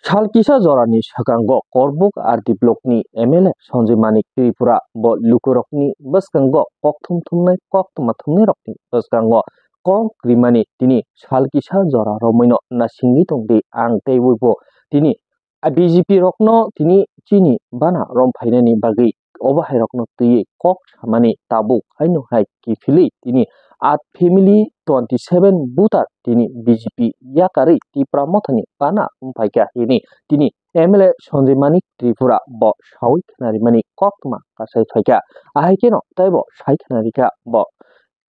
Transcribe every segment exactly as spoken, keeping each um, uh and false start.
Sal kisa jorani swkango Korbuk R D blockni M L A Sanjay Manik Tripura bo lukurokni bwskango kok thum thumnai koktwma thumnairokni bwskango kok rimani tini sal kisa jora romwino nasingwi tongdi ang teibo tini B J P rokno tini chini bana rom phainani bagwi obo hairokno twiwi kok samani tabuk haino hai kiphilwi tini at family twenty seven voter tini B J P yakarwi Tipra Mothani bana wngphaikha hini tini M L A Sanjay Manik Tripura bo sawi khnarimani koktwma kasai phaikha. Ahai kheno teibo sai khnarikha bo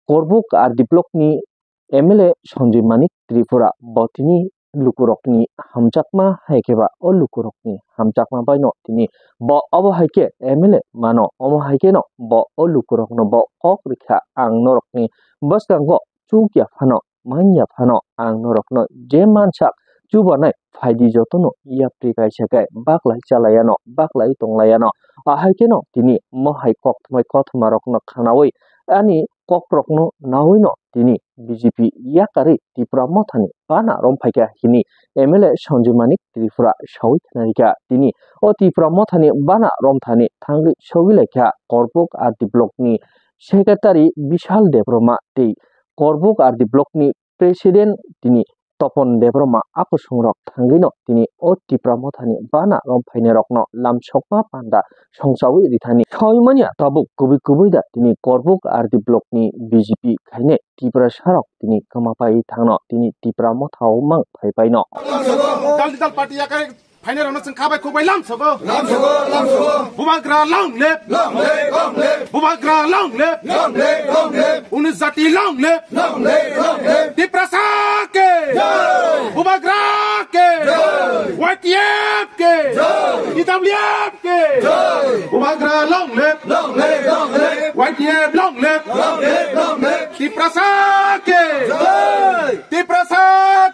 Korbuk R D blockni M L A Sanjay Manik Tripura bo tini lukurokni hamjakma hai khe ba o lukurokni hamjakma baino tini bo obo hai khe M L A mano, omo hai kheno bo o lukurokno bo kok rikha, ang norokni bwskango chukya phano manya phano ang norokno je mansak chubanai phaidi jotono yapri kaisa khe baklai chalaiyano baklai tonglaiyano. Ahai kheno tini mohai kok thumai kothoma rokno khanaui ani kokrokno nawino tini B J P yakarwi Tipra Mothani bana rom phaikha hini M L A Sanjay Manik Tripura sawi khnarikha. Tini o Tipra Mothani bana romthani thangwi sogwi laikha Korbuk R D blockni secretary Bishal Debbarma tei Korbuk R D blockni president tini Topon Debbarma akosungrok thangwino tini o Tipra Mothani bana rom phainairokno lamsokma panda songchawi rithani. Sawi manya tabuk kubui kubui da tini Korbuk R D blockni B J P khainai Tiprasarok tini kwma pai thangno tini Tipra Mothao mang phai paino. Dal dal party yakarwi phainairokno chwng kha bai khuk bai lamsogo. Lamsogo, lamsogo. Bubagra long live. Long live, long live. Bubagra long live. Long live, long live. Unus jati long live. Long live, long live. Tiprasa ke. Jai. Bubagra ke. Jai. Y T F ke. Jai. T W F ke. Jai. Bubagra long live. Long live, long live. Y T F long live. Long live, long live. Tiprasa ke. Jai. Tiprasa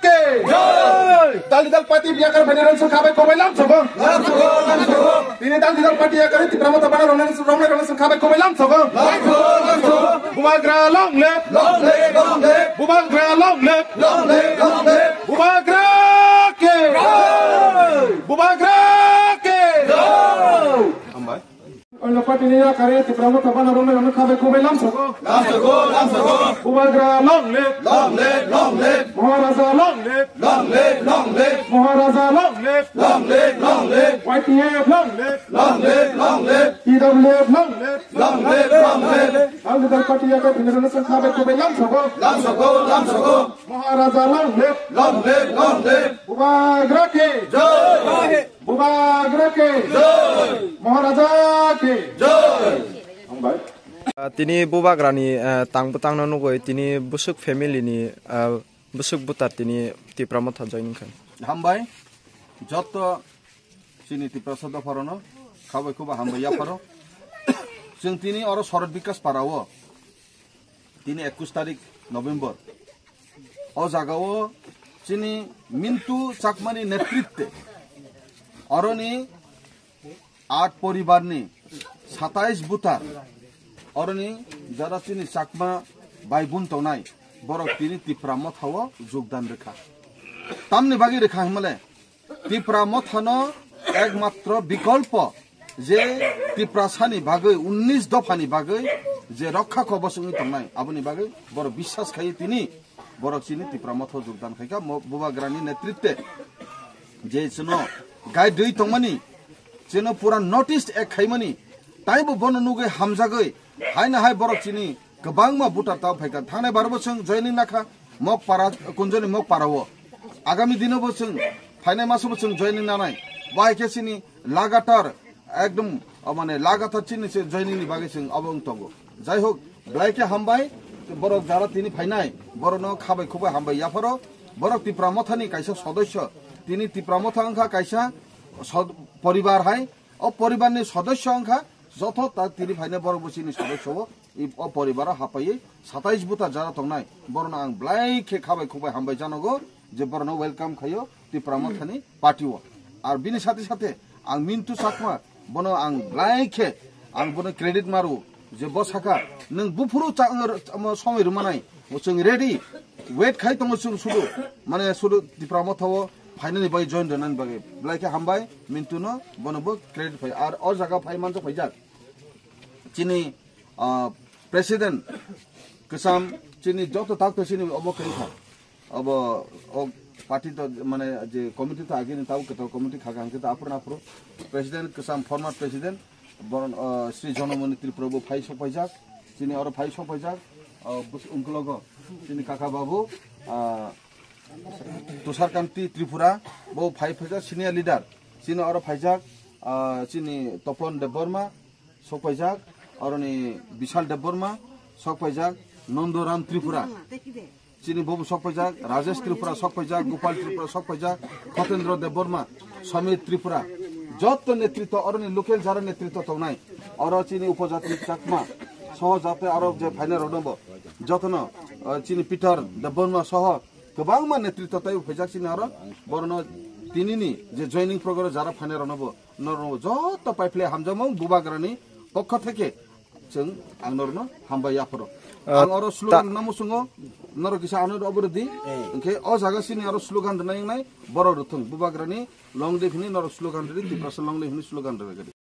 ke. Jai. Dal dal party biakar bani rang sung kha bai khuk bai lamsogo. Lamsogo, lamsogo. Tini dal dal party yakarwi Tipra Motha bana romnai romnai rang sung kha bai khuk bai lamsogo. Lamsogo, lamsogo. Bubagra long live. Long live, long live. Bubagra long live. Long live, long live. Bubagra ke. Jai. Bubagra ke. Jai. Hambai. Onno party ni yakarwi Tipra Motha bana romnai romnai kha bai khuk bai lamsogo. Lamsogo, lamsogo. Bubagra long live. Long live, long live. Maharaja long live. Long live, long live. Maharaja long live. Long live, long live. Y T F long live. Long live, long live. T W F long live. Long live, long live. Dal dal party yakarwi Tipra Motha bana romnai romnai kha bai khuk bai lamsogo. Lamsogo, lamsogo. Maharaja long live. Long live, long live. Bubagra ke. Jai. Bubagra ke. Jai. Maharaja ke. Jai. Hambai. Ah, tini Bubagrani, ah, tang bwtangno nugwi tini bwswk family ni, ah, bwswk butar tini Tipra Motha joining khai. Hambai. Jotto chini Tiprasa dopharokno kha bai khuk bai hambai yapharo. Chwng tini oro Sorot Bikas Parao. Tini ekush tarik November. O jagao chini Mintu Chakmani netritwe oroni at poribarni satais butar oroni jara chini Chakma bai bun tongnai borok tini Tipra Mothao jogdan rwkha. Tamni bagwi rwkha himale Tipra Mothano ekmatro bikolpo je Tiprasani bagwi, unnis dophani bagwi je rokha kobos wngwi tongnai, aboni bagwi borok biswas khai tini borok chini Tipra Motho jogdan khaikha, mo-, Bubagrani netritwe je chwngno guide rwi tongmani, chwngno pura notice ek khaimani, taibo bono nugwi hamjagwi, haino hai borok chini kwbangma voter tao phaikha. Thangnai barbo chwng joining nakha Mokpara, Kunjoni Mokpara o. Agami dino bo chwng, phainai maso bo chwng joining nanai. Bo hai khe chini lagatar, ekdom, o mane lagatar chini se joining ni bagwi chwng obo wng tongo. Jai hok, belai khe hambai, borok jara tini phainai, borokno kha bai khuk bai hambai yapharo, borok Tipra Mothani kaisa sodosyo, tini Tipra Motha wngkha kaisa sod-, poribar hai, o poribarni sodosyo wngkha, joto ta tini phainai borok bo chini sodosyo o, i, o poribaro hapaiwi satais buta jara tongnai, borokno ang belai khe kha bai khuk bai hambai janogo, je borokno welcome khaio Tipra Mothani party o. Ar bini sathe sathe ang Mintu Chakma, bono ang belai khe ang bono credit maru, je bo sakha, "Nwng buphuru cha-, omo somoi rwmanai, chwng ready, wait khai tongo chwng sudu, mane sudu Tipra Motha o Phainani bagwi, join rwnani bagwi belai khe hambai Mintu no, bono bo credit phai. Ar o jaga phai manjak phaijak chini, ah, president kwcham, chini joto tak to chini obo kwrwi kha. Obo o party to mane je committee to agini tabo kwtal committee kha kha hwnkhe to aphuru aphuru president kwcham, former president boron, ah, Sri Jonomoni Tripura bo phai sok phaijak, chini oro phai sok phaijak, ah, bus-, ungkologo chini kaka babu, ah, Tusharkanti Tripura, bo phai phaijak senior leader. Chini oro phaijak, ah, chini Topon Debbarma, sok phaijak, oroni Bishal Debbarma, sok phaijak, Nandoram Tripura. Chini bobo sok phaijak, Rajesh Tripura sok phaijak, Gopal Tripura sok phaijak, Khatendra Debbarma, Samir Tripura. Joto netritwa, oroni local jara netritwa tongnai. Oro chini upojati Chakma, soho jate aro je phainai rok dongbo. Jotono, ah, chini Peter Debbarma soho kwbangma netritwa taibo phaijak chini aro, borno tinini je joining program jara phainai rokno bo, norokno joto paiphlai hamjakmung bubagrani pokho theke chwng ang norokno hambai yapharo. Ah, ang oro ta- slogan rwna muchungo, norok kisa ano obo rwdi, hwnkhe o jaga chini aro slogan rwnai wngnai borok rwthwng, bubagrani long live hwnwi norok slogan rwdi, Tiprasa long live hwnwi slogan rwdi.